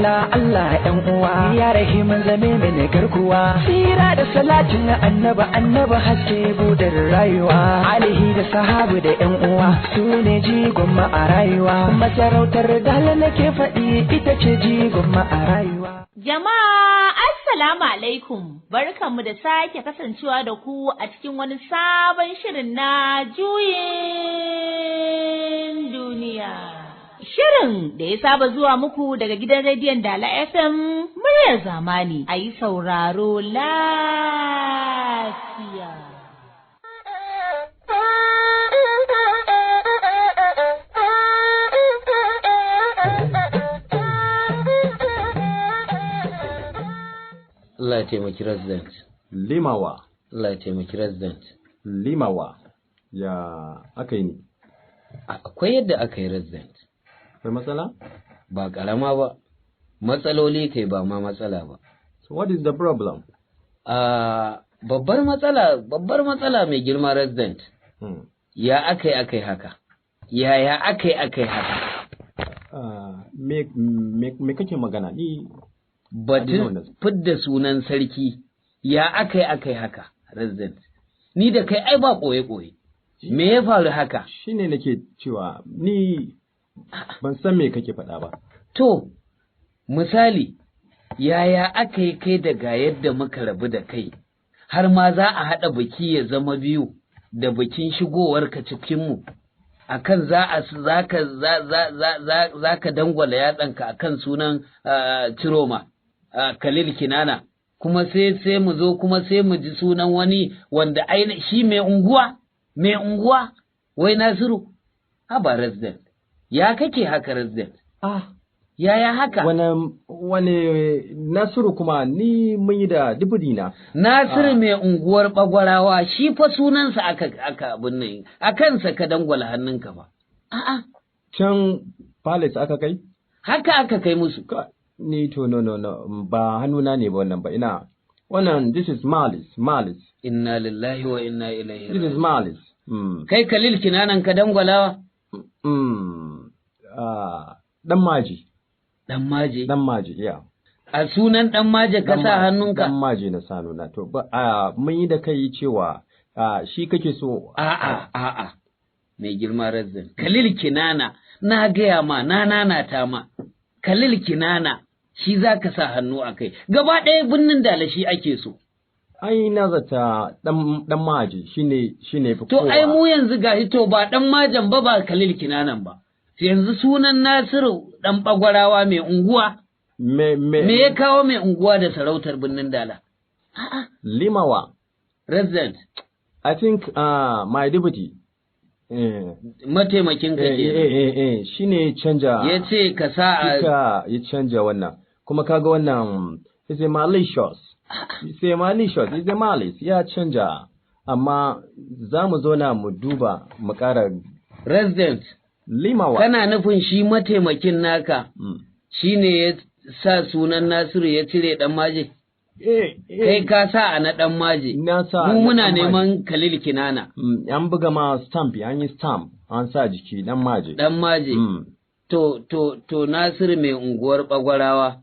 Allah Allah ƴan uwa, ya rahimin zame mini garkuwa. Tsira da salatin annaba annaba haske budar rayuwa. Alihi da sahabu da ƴan uwa su ne jigon ma a rayuwa. Masarautar Dala nake faɗi ita ce jigon ma a rayuwa. Jama'a Assalamu alaikum barkanmu da sake kasancewa da ku a cikin wani sabon shirin na juyin duniya. Shirin da ya saba zuwa muku daga gidan rediyon Dala FM muryar zamani a yi sauraro lafiya. Allah ya taimaki resident. Limawa. Allah ya taimaki resident. Limawa. Ya aka yi ne? Akwai yadda aka yi, resident. Akwai matsala? Ba karama ba. Matsaloli kai, ba ma matsala ba. So what is the problem? Babbar matsala, babbar matsala, mai girma resident. Ya aka yi haka? Ya aka yi haka? Me kake magana? Ni Batun fidda sunan sarki, ya aka yi haka, resident? Ni da kai ai ba ɓoye-ɓoye. Me ya faru haka? Shine nake cewa ni ban san me kake faɗa ba. To, misali, yaya aka yi kai daga yadda muka rabu da kai, har ma za a haɗa biki ya zama biyu da bikin shigowarka cikinmu, akan za a za ka za za za za za ka dangwala yatsanka akan sunan Ciroma, Khalil Kinana, kuma sai mu zo kuma sai mu ji sunan wani wanda aina shi mai unguwa, wai Nasiru. Haba resident, ya kake haka, resident? Ah, Yaya haka? Wane Nasiru kuma? Ni mun yi da deputy na. Nasiru mai unguwar Bagwarawa, shi fa sunansa aka abin nan, a kansa ka dangwala hannunka ba. A'a, Can palace aka kai? Haka aka kai musu. Ni to, no, no, no, ba hannuna ne ba wannan ba, ina. Wannan, this is malice, malice. Inna lillahi wa inna ilaihi This is raji'un. malice. Kai Khalil Kinanan ka dangwalawa? Ah, dan maji. Dan maje. Dan maji, yeah. A sunan dan maje ka sa hannunka? Dan maji na sa nuna. To ba mun yi da kai cewa shi kake so. A'a, a'a. Mai girma resident. Khalil Kinana, na gaya ma, na nanata ma. Khalil Kinana, shi za ka sa hannu a kai. Gaba ɗaya birnin Dala shi ake so. Ai na zata dan maji shine fi To kowa. ai mu yanzu gashi, to ba dan majan ba, ba Khalil Kinanan ba. Yanzu sunan Nasiru dan Bagwarawa mai unguwa. Me Me ya kawo mai unguwa da sarautar birnin Dala? Limawa. Resident, I think my deputy mataimakin ka eh, kenan. eh, shine canja. Ya ce ka sa a Kika ya canja wannan. Kuma kaga wannan is a malicious. It's a malicious, it's a malice. Ya canja. Amma za mu zauna mu duba mu ƙara. Resident, Limawa. kana nufin shi mataimakin naka shine ya sa sunan Nasiru ya cire dan maje? Eh, eh. Kai ka sa a na dan maje. Na sa Mu na muna ɗan maje. neman Khalil Kinana. An buga ma stamp, an yi stamp, an sa jiki dan maje. Dan maje. To Nasiru mai unguwar Bagwarawa.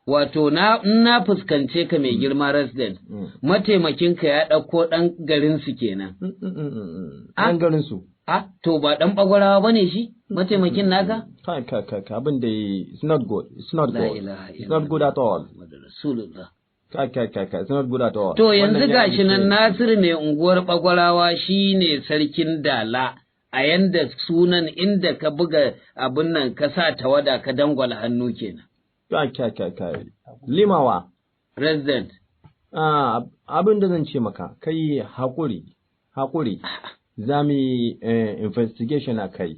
Wato na in na fuskance ka, mai girma resident. Mataimakinka ya ɗauko ɗan garinsu kenan. Ɗan garinsu. Ah, to ba ɗan Bagwarawa bane shi? Mataimakin naka? Kai, kai, kai, kai, abin da it's not good. It's not La good. ilaha It's not good at all. Rasulullah. Kai, kai, kai, kai, it's not good at all. To yanzu Wannan ya gashi nan wuce. Nasiru mai unguwar Bagwarawa shine sarkin Dala, a yanda sunan inda ka buga abin nan ka sa tawada ka dangwala hannu kenan. Kai, kai, kai, kai. Limawa. Resident. Ah, abin da zan ce maka, kai haƙuri, haƙuri. Za mu yi investigation a kai.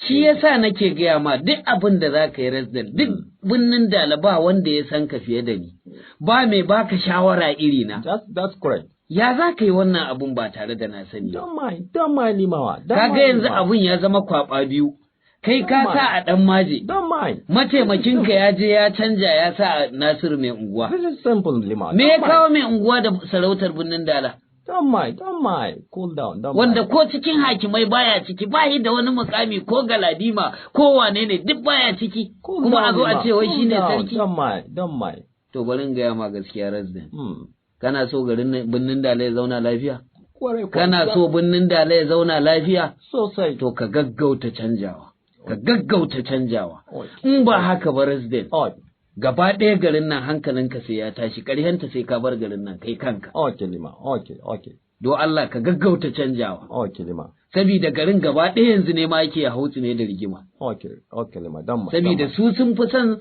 Shi yasa nake gaya ma, duk abin da za ka yi, resident, duk birnin Dala ba wanda ya san ka fiye da ni. Ba mai baka shawara iri na. That's correct. Ya za ka yi wannan abun ba tare da na sani ba? Don't mind, don't mind, Limawa. Don't Kaga mind, yanzu Limawa. abun ya zama kwaba biyu. Kai ka Don't sa a ɗan maje. Don't mind. Mataimakinka ya je ya canja ya sa a Nasiru mai unguwa. This is simple, Limawa. Me ya Don't mind. kawo mai unguwa da sarautar birnin Dala? Don't mind, don't mind. Cool down, don't Wanda mind. ko cikin hakimai baya ciki, bayi da wani mukami ko galadima ko wane ne duk baya ciki. Cool Kuma a down, zo a Lima. ce wai Cool shine down. sarki. Don't mind, don't mind. To bari in gaya ma gaskiya, Resident. Hmm. Kana so garin nan- birnin Dala ya zauna lafiya? Kwarai kuwa. Kana so birnin Dala ya zauna lafiya? Sosai. To ka gaggauta canjawa. Ka gaggauta canjawa. Okay. In ba haka ba, Resident, Okay. gaba ɗaya garin nan hankalinka sai ya tashi, ƙarshenta sai ka bar garin nan kai kanka. Okay, Lima. Okay, okay. Do Allah ka gaggauta canjawa. Okay, Lima. Sabida garin gaba ɗaya yanzu ne ma yake hautsi ne da rigima. Okay, okay, Lima. Don't mind. Sabida Don't mind. su sun fi son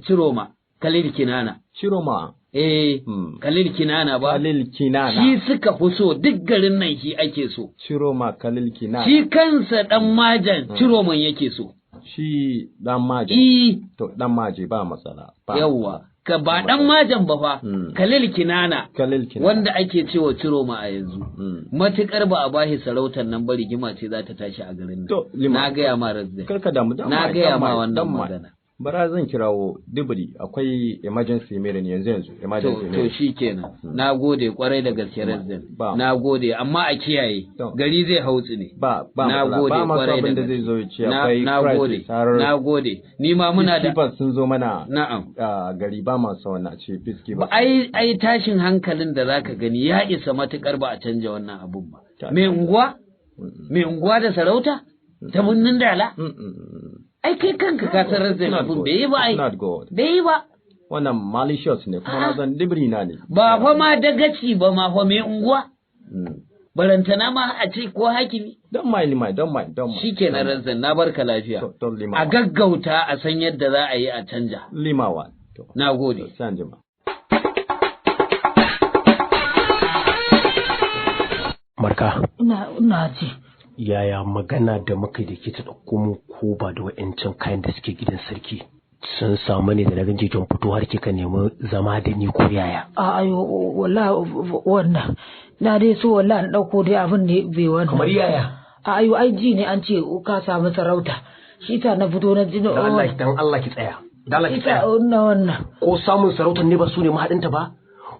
Ciroma, Khalil Kinana. Chiroma. Eh, Khalil Kinana ba. Khalil Kinana. Shi suka fi so, duk garin nan shi ake so. Chiroma Khalil Kinana. Shi kansa ɗan majan Ciroman yake so. Shi dan maje. I To dan maje ba matsala. Ba yawwa, ka ba ɗan majan ba fa, Khalil Kinana. Khalil Kinana. Wanda ake cewa Ciroma a yanzu. Matukar ba a bashi sarautar nan ba, rigima ce za ta tashi a garin nan. To, Lima. Na gaya ma, Resident. Kar ka damu, don't Na mind, gaya don't ma mind, wannan don't mind. magana. Bara zan kirawo dibiri, akwai emergency meeting yanzu yanzu, emergency To, meeting. shi kenan. Na gode kwarai da gaske, Resident. Ba. Na gode, amma a kiyaye. To. Gari zai hautsi ne. Ba Na matsala. gode Ba masu kwarai da abin da gaske. zai zo ya ce Na, akwai na gode. crisis har Na gode. Ni ma muna da peacekeepers sun zo mana Na'am. a gari, ba masu wannan a ce peacekeepers. Ba ai tashin hankalin da zaka gani ya isa matukar ba a canja wannan abun ba. Mai unguwa? Mai unguwa da sarauta? Ta birnin Dala? Ai kai kanka ka san It's Resident not abun good. bai yi ba ai. It's not good. Bai yi ba. Wannan malicious ne, kuma na san dibiri na ne. Ba fa ma dagaci ba ma fa, mai unguwa. Barantana ma a ce ko hakimi. Don't mind, Lima, don't mind, don't mind. Shikenan, Resident, na barka lafiya. To, Lima. A gaggauta a san yadda za a yi a canja. Limawa. To, Na gode. sai an jima. Marka, Ina ji. yaya magana da muka yi da ke ta ɗauko mu ko ba da wa'yancan kayan da suke gidan sarki? Sun samu ne da na ganke kin fito har kika nemi zama da ni ko yaya? A ayo, wallahi wannan. Na dai so wallahi na ɗauko dai abin ne bai wannan. Kamar yaya? A ayo, ai ji ne an ce ka samu sarauta. Shi ta na fito na ji na Dan Allah, dan Allah ki tsaya. Dan Allah ki Ita tsaya. wannan wannan. Ko samun sarautar ne ba su ne mahaɗinta ba?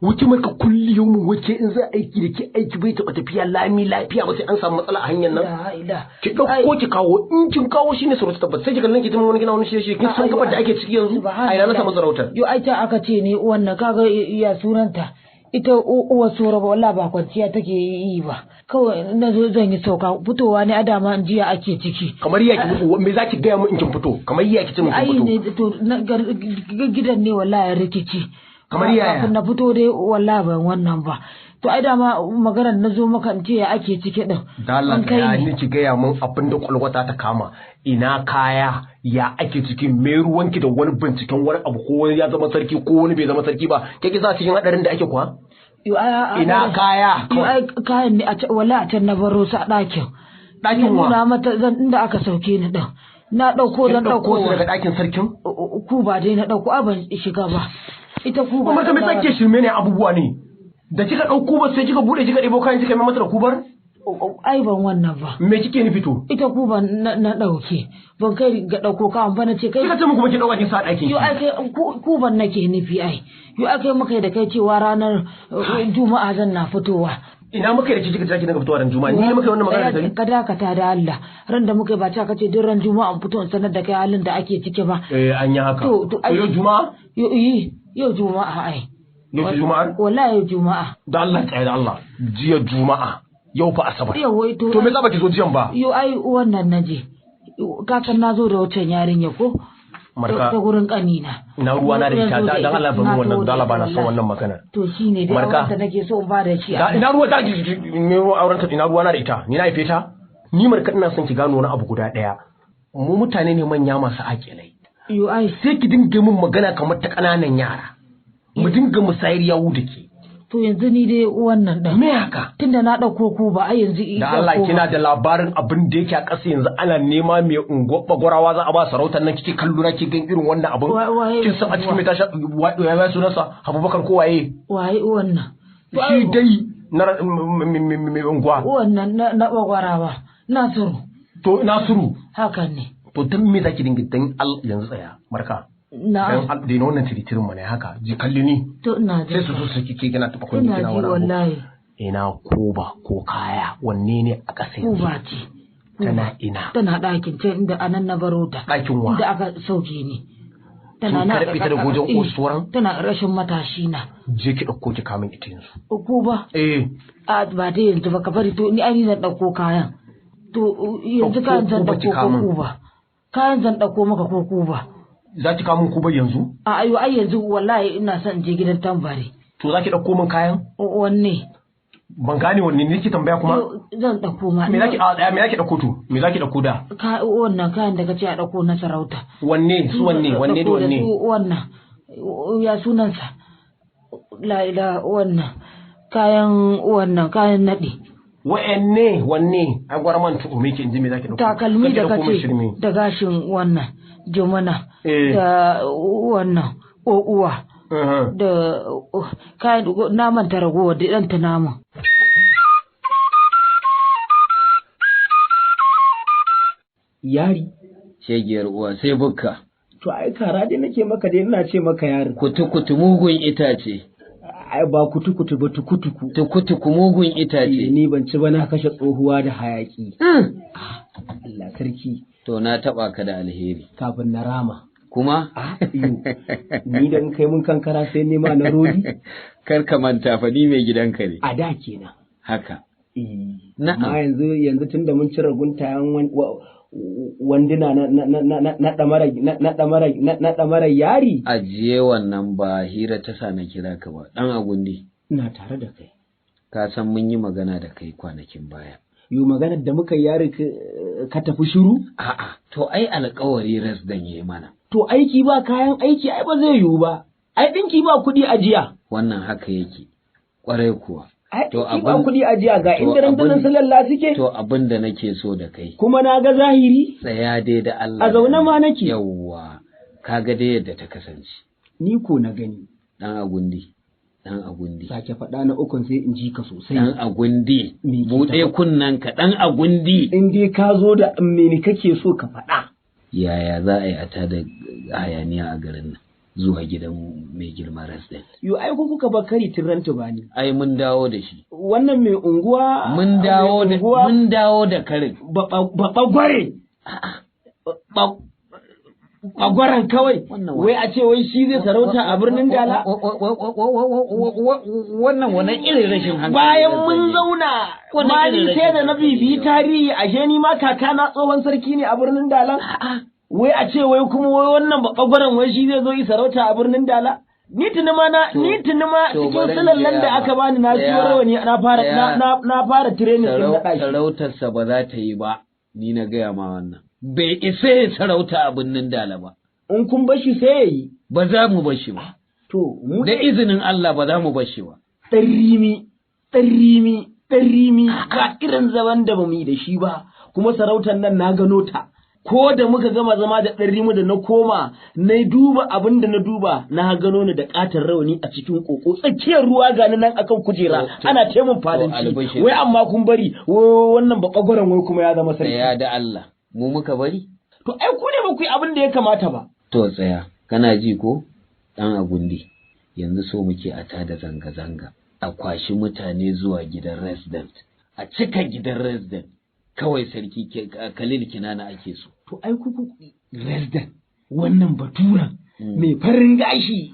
Wuce maka kulli yau mu wace in za aiki da ke aiki bai taɓa tafiya lami lafiya ba sai an samu matsala a hanyar nan. La ila. Ki ɗauko ki kawo, in kin kawo shine sarauta tabbas, sai ki kallon ki tun wani gina wani shirye kin san gabar da ake ciki yanzu, a ina na samu sarautar. Yo ai ta aka ce ne wannan kaga ya sunanta. Ita uwar sora ba wallahi ba kwanciya take yi ba. Kawai na zo zan yi sauka, fitowa ne a dama in jiya ake ciki. Kamar ya ki fito, me za ki gaya mun in kin fito? Kamar ya ki ce mun Ai kin fito? ne to na gidan ne wallahi ya rikici. Kamar yaya? Kafin na fito dai wallahi ban wannan ba. To ai dama maganar na zo maka in ce ya ake ciki din. Da Allah An kai ya ni. ni ki gaya mun abin da kwalwata ta kama. Ina kaya, ya ake ciki, me ruwanki da wani binciken wani abu, ko wani ya zama sarki ko wani bai zama sarki ba? Ke ki sa cikin hadarin da ake kuwa? Yo, ai, Ina kaya? Yo ai kayan ne a wallahi a can na baro su a ɗakin. Ɗakin wa? Na mata zan inda aka sauke ni din. Na ɗauko Kin zan ɗauko su ɗauko. daga ɗakin sarkin? Ku ba dai na ɗauko, a ban shiga ba. Ita ku ba. Kuma ka me sake shirme ne abubuwa ne? Da kika ɗauko ba sai kika buɗe kika ɗebo kayan kika mai mata da kubar? Ai ban wannan ba. Me kike nufi to? Ita ku ban na ɗauke. Ban kai ga ɗauko kayan ba na ce kai. Kika ce mu kuma ki ɗauka kin sa a ɗakin Yo ki. ai kai ku ban nake nufi ai. Yo ai kai muka yi da kai cewa ranar Juma'a zan na fitowa. Ina muka yi da kika ce kika fitowa ran Juma'a? Ni ne muka yi wannan magana da kai? Ka dakata da Allah. Ran da muka yi ba ta kace duk ran Juma'a in fito in sanar da kai halin da ake ciki ba. Eh, an yi haka. To ai Yau Juma'a? Yo yi yau Juma'a ai. Yau ce Juma'ar? Wallahi yau Juma'a. Da Allah tsaya da Allah. Jiya Juma'a. Yau fa Asabar. Yau wai to. To me za baki zo jiyan ba? Yo ai wannan naje. Ka san na zo da wancan yarinya ko? Marka. Ta gurin kanina. Ina ruwa na da ita, dan Allah ban wannan, dan Allah ba na son wannan magana. To shine dai Marka. wanda nake so in ba da shi. Da ina ruwa ta ki me ruwa auren ta, ina ruwa na da ita? Ni na haife ta? Ni Marka ina son ki gano wani abu guda daya. Mu mutane ne manya masu aƙilai. Yo ai sai ki dinga min magana kamar ta ƙananan yara. Mu dinga musayar yawu da ke. To yanzu ni dai wannan din. Me haka? Tunda na ɗauko ku ba ai yanzu Da Allah kina da labarin abin da yake a ƙasa yanzu, ana nema mai unguwar bagwarawa za a ba sarautar nan, kike kallo na ke gan irin wannan abin. Kin san a cikin mai tashi ya ya sunansa Abubakar ko waye? Waye wannan? Shi dai na mai unguwa. Wannan na bagwarawa. Nasiru. To Nasiru. Hakan ne. To dan me zaki dinga, dan Allah yanzu tsaya Marka. Na. Dan Allah daina wannan tiritirin mana haka, ji kalli ni. To ina ji. Sai su so su kike kina taɓa kunni Ina kina ji wani abu. wallahi. Ina koba ko kaya, wanne ne a ƙasa yanzu? Kuba ce. Tana ina? Tana ɗakin can inda anan na baro ta. Ɗakin wa? Inda aka sauke ni. Kin karɓe ta daga wajen usuwaran? Tana rashin matashi na. Je ki ɗauko ki kamin ita yanzu. Kuba. Eh. A ba dai yanzu ba, ka bari to ni ai ni zan ɗauko kayan. To yanzu Ɗauko kayan zan kuba ki ɗauko ko kamin. kuba. Kayan zan ɗauko maka ko kuba. Za ki kamun kuba yanzu? A ayo ai yanzu wallahi ina son in je gidan tambari. To za ki ɗauko min kayan? Wanne? Ban gane wanne ne nake tambaya kuma. To, zan ɗauko ma. Me za ki a tsaya, me za ki ɗauko to? Me za ki ɗauko da? Ka wannan kayan da kace a ɗauko na sarauta. Wanne su wanne wanne da Ɗauko wanne? su wannan. Ya sunansa? La ila wannan. Kayan wannan kayan naɗi. Wa'anne wanne? Ai gwara man tu'ume ki in ji me za ki ɗauko. Takalmi da Kar ki ɗauko min kace shirme. da gashin wannan jumana Eh. da wannan uwa Mhm. da kayan na manta ragowar da ɗan ta naman. Yari. Shegiyar uwa sai bukka. To ai kara dai nake maka dai ina ce maka yari. Kutu-kutu mugun itace. Ai ba kutu-kutu ba, tukutuku. Tukutuku mugun itace. Ni ban ci ba na kashe tsohuwa da hayaki. Allah sarki. To na taba ka da alheri. Kafin na rama. Kuma? Ah, iyo. Ni da in kai mun kankara sai nema na rodi. Kar ka manta fa ni mai gidanka ne. A da kenan. Haka. Eh. Na'am. Amma yanzu yanzu tunda mun cire guntayen wanduna na na na na na ɗamara na na ɗamara na na ɗamara yari. Ajiye wannan, ba hira ta sa na kira ka ba. Dan agundi. Ina tare da kai. Ka san mun yi magana da kai kwanakin baya. Yo maganar da muka yi yari ka tafi shiru? A'a, to ai alƙawari rasdan yayi mana. To aiki ba kayan aiki ai ba zai yiwu ba. Ai ɗinki ba kuɗi ajiya. Wannan haka yake. Ƙwarai kuwa. Ai To ɗinki ba abin- kuɗi ajiya ga to inda rundunar abin- su lalla suke. To abin da nake so da kai. Kuma na ga zahiri. Tsaya dai da Allah. A zaune ma nake. Yawwa, ka ga dai yadda ta kasance. Ni ko na gani. Dan agundi, dan agundi. Sake faɗa na ukun sai in ji ka sosai. Dan agundi, Me ke buɗe tafa? kunnen ka dan agundi. In dai ka zo da me kake so ka faɗa. Yaya za a yi a tada hayaniya a garin nan zuwa gidan mai girma resident? Yo ai ku kuka bar kari tun ran tubani. Ai mun dawo da shi. Wannan mai unguwa Mun dawo mai da unguwa mun dawo da karin. ba gware. Bagwaran kawai. Wannan Wai a ce wai shi zai sarauta a birnin Dala. Wannan wani irin rashin hankali. Bayan mun zauna Wannan ma irin ni sai da rashin na bibiyi tarihi, ashe ni ma kakana tsohon sarki ne a birnin Dala. Wai a ce wai kuma wai wannan bagwaran wai shi zai zo yi sarauta a birnin Dala. Ni tuni ma na ni tuni ma To cikin bari in sulallan da gaya aka ma. bani na siyo Tsaya. rawani na fara Tsaya. na fara training din naɗa shi. Sarautarsa ba za ta yi ba, ni na gaya ma wannan. Bai isa ya sarauta a birnin Dala ba. In kun bar shi sai yayi. Ba za mu bar shi ba. To mu Da izinin Allah ba za mu bar shi ba. ɗan rimi ɗan rimi ba irin zaman da bamu yi da shi ba, kuma sarautar nan na gano ta ko da muka gama zama da ɗan rimi da na koma na duba abin da na duba, na gano ni da ƙaton rawani a cikin koko tsakiyar ruwa, gani nan akan kujera ana taimun fadanci, albishir. wai amma kun bari wai wannan baƙagwaron wai kuma ya zama sarki. Tsaya da Allah, mu muka bari? To ai ku ne ba ku yi abin da ya kamata ba. To tsaya, kana ji ko? Ɗan agundi, yanzu so muke a tada zanga-zanga, a kwashi mutane zuwa gidan resident, a cika gidan resident. Kawai sarki Khalil Kinana ake so. To ai ku resident wannan baturan mai farin gashi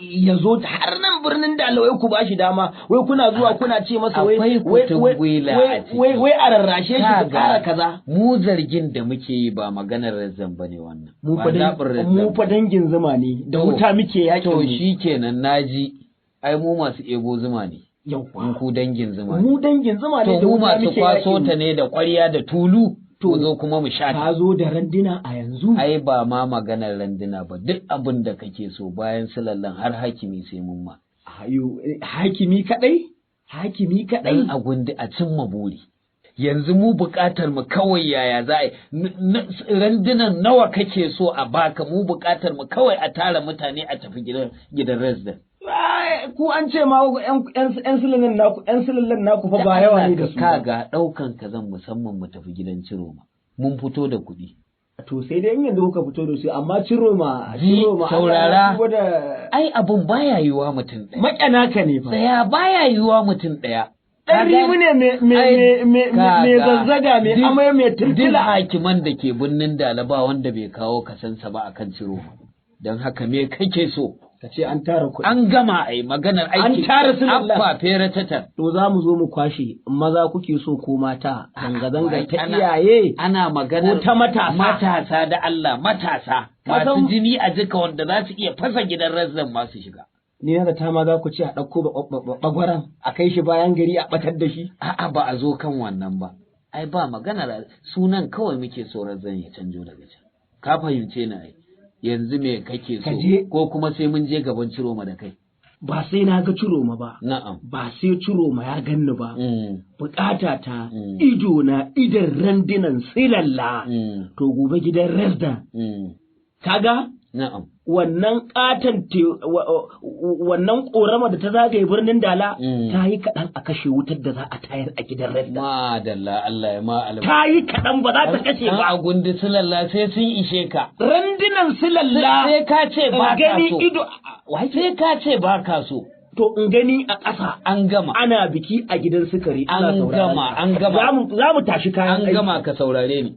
ya zo har nan birnin Dala, wai ku bashi dama, wai kuna zuwa kuna ce masa wai Akwai wai kutun wai gwila a wai ciki. wai wai a rarrashe shi ku Kaga, kara kaza. Mu zargin da muke yi ba maganar resident ba ne wannan. Mu Ba fa zaɓin resident mu fa ba. dangin zuma ne da To, wuta muke yakin To mu. shi kenan naji, ai mu masu ebo zuma ne. In Yawwa. ku dangin zuma ne. Mu dangin zuma ne To da mu wuta masu muke kwaso yakin ta mu. ne da ƙwarya da tulu, To, mu zo kuma mu sha ta. Ka zo da randuna a yanzu. Ai ba ma maganar randuna ba, duk abin da kake so bayan sulallan har hakimi sai mun ma. Ayo, hakimi kadai? Hakimi kadai? Dan agundi a cimma buri. Yanzu mu buƙatar mu kawai yaya za a yi, randunan nawa kake so a baka, mu buƙatar mu kawai a tara mutane a tafi gidan resident. Ai, ku an ce ma yan sulallan naku yan sulallan naku fa ba yawa ne da su. Kaga ɗaukan ka zan musamman mu tafi gidan Ciroma. Mun fito da kuɗi. To sai dai in yanzu kuka fito da su, amma Ciroma Ji, Ciroma saurara. Ai abun baya yiwuwa mutum ɗaya. Makana ka ne fa. Tsaya, baya yiwuwa mutum ɗaya. Dan Rimi ne mai zazzaga, mai amai, mai Duk tiltila. hakiman da ke birnin Dala ba wanda bai kawo kasansa ba akan Ciroma. Don haka me kake so? Ka ce an tara kuɗi. An gama ai maganar aiki. An tara su lalla. Abba fere tatar. To za mu zo mu kwashe, maza kuke so ko mata, zanga-zanga ta Ana- iyaye Ana maganar ko ta matasa. Matasa da Allah, matasa. Ka san- Masu jini a jika wanda za su iya fasa gidan razan masu shiga. Ni na zata ma za ku ce a ɗauko bagwaran a kai shi bayan gari a ɓatar da shi. A'a, ba a zo kan wannan ba. Ai ba maganar sunan kawai muke so razan ya canjo daga can. Ka fahimce ni ai. Yanzu me kake so? Ka je- Ko kuma sai mun je gaban Ciroma da kai. Ba sai na ga Ciroma ba. Na'am. Ba sai Ciroma ya ganni ba. Bukata ta ido na idan randunan silalla. To gobe gidan resda. Kaga Na'am. wannan katon wannan korama da ta zagaye birnin Dala ta yi kaɗan a kashe wutar da za a tayar a gidan resda. Madalla, Allah ya ma albarka. Ta yi kaɗan, ba za ta kashe An ba. a gundi silalla sai sun ishe ka. Randunan silalla. Sai ka ce ba ka Gani so. ido. Sai ka ce ba ka so. To in gani a ƙasa. An gama. Ana biki a gidan sukari. Ina An sauraron gama, ka. an gama. Za mu tashi kayan An aiki. gama, ka saurare ni.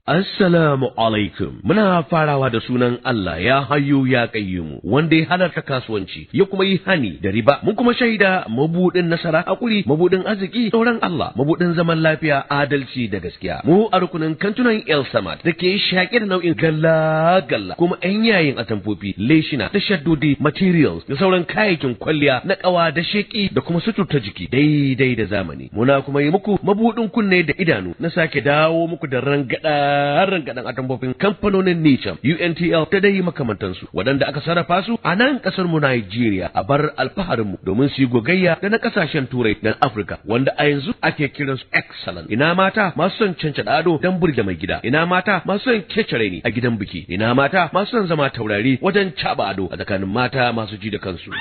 Assalamu alaikum. Muna farawa da sunan Allah ya hayyu ya qayyumu, wanda ya halarta kasuwanci ya kuma yi hani da riba. Mun kuma shaida mabudin nasara, hakuri, mabudin arziki, tsoron Allah, mabudin zaman lafiya, adalci da gaskiya. Mu a rukunin kantunan El Samad da ke shaƙe da nau'in galla galla kuma 'yan yayin atamfofi, leshina da shaddodi, materials da sauran kayayyakin kwalliya na ƙawa da sheƙi da kuma suturta jiki daidai da zamani. Muna kuma yi muku mabudin kunne da idanu na sake dawo muku da rangada rangadan atamfofin kamfanonin Nicham, UNTL da dai makamantansu waɗanda aka sarrafa su a nan ƙasar mu Nigeria, a bar alfaharin mu, domin su yi gogayya da na ƙasashen Turai da Afirka wanda a yanzu ake kiransu excellent. Ina mata masu son cancada ado don burge mai gida, ina mata masu son kecere ni a gidan biki, ina mata masu son zama taurari wajen caɓa ado a tsakanin mata masu ji da kansu.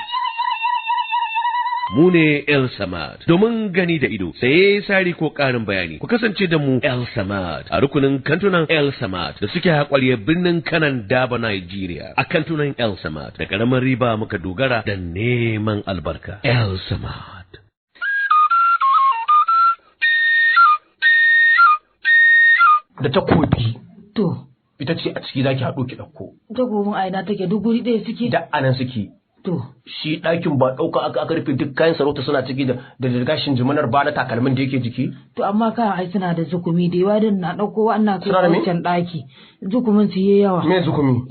Mu ne El Samad. Domin gani da ido, saye, sari ko ƙarin bayani, ku kasance da mu El Samad a rukunin kantunan El Samad da suke haƙwarya birnin Kanan Daba, Nigeria. A kantunan El Samad da ƙaramin riba muka dogara da neman albarka. El Samad. Da takobi. To. Ita ce a ciki zaki haɗo ki ɗauko. Takobin a ina take? Duk guri ɗaya suke? Da anan suke. To. Shi ɗakin ba ɗauka aka rufe, duk kayan sarauta suna ciki da gashin jiminar ba na takalmin da yake jiki. To amma kayan ai suna da zukumi da yawa, din na ɗauko wannan kai Suna da me? wancan ɗaki. Zukumin su yi yawa. Me zukumi?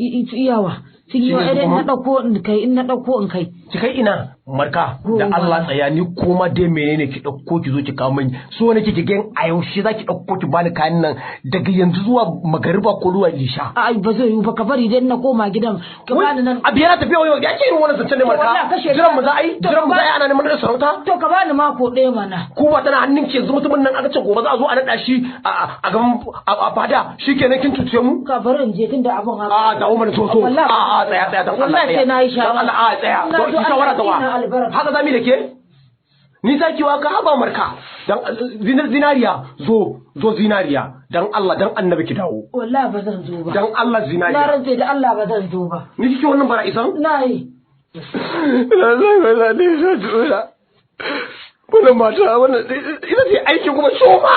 Yawa. Sun yi Shi ne yawa idan na zukumin? ɗauko in kai, in na ɗauko in kai. Ki kai ina, Marka? Da Allah tsaya, ni koma dai menene, ki ɗauko ki zo ki kawo mini. So nake ki gan a yaushe za ki ɗauko ki bani kayan nan, daga yanzu zuwa magariba ko zuwa lisha. Ai ba zai yiwu ba, ka bari idan na koma gidan ka bani nan. A biyar tafiya wayo ya ce irin wannan zancen ne, To wallahi Marka. kashe Jiran mu za a yi, To jiran mu za a yi ana neman da sarauta. To ka bani mako ɗaya mana. Ku ba tana hannun ki yanzu, mutumin nan aka ce gobe za a zo a naɗa shi a gaban a fada, shikenan kin cuce mu. Ka bari in je tunda abin haka. A dawo mana soso. Wallahi. A tsaya tsaya, dan Allah Wallahi tsaya. sai na yi shawara. Dan Allah a tsaya. Na To zo ki shawara da wa? Allah ya albarka. Haka zamu yi da ke? Ni zaki wa ka haba, Marka. Dan zinariya, zo zo zinariya, dan Allah dan Annabi ki dawo. Wallahi ba zan zo ba. Dan Allah Na zinariya. rantse da Allah ba zan zo ba. Ni kike wannan bara'isan? Na yi. Wannan mata, wannan ita ce aiki kuma shoma.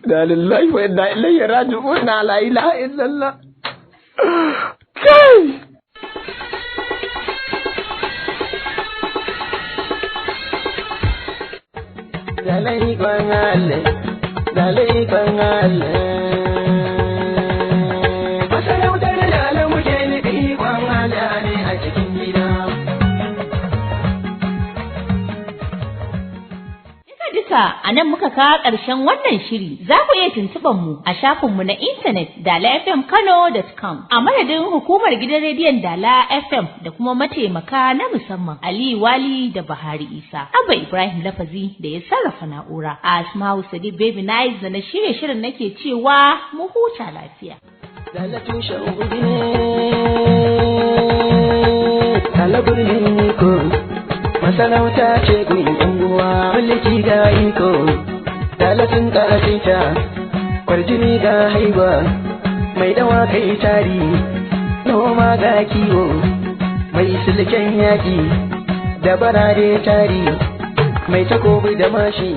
Da lillahi wa inna ilaihi raji'un, la ilaha illallah. Kai! Dalaikon Allah, dalaikon Allah. Masarautar da muke nufi ikon Allah ne a cikin gida. Duka a nan muka kawo ƙarshen wannan shiri. Za ku iya tuntuɓar mu a shafinmu na intanet dalafmkano.com. A madadin hukumar gidan rediyon Dala FM da kuma mataimaka na musamman Ali Wali da Bahari Isa, Abba Ibrahim Lafazi da ya sarrafa na'ura. Asma'u Sadiq Baby Nice da na shirye shirin nake cewa mu huta lafiya. Dala tushen ne, dala birnin ko, masarautar Masarauta ce gun unguwa, mulki ga iko, dalatin karasinta, kwarjini ga haiba, mai dawa kai tari, noma ga kiwo, mai silken yaƙi, da barade tari, mai takobi da mashi.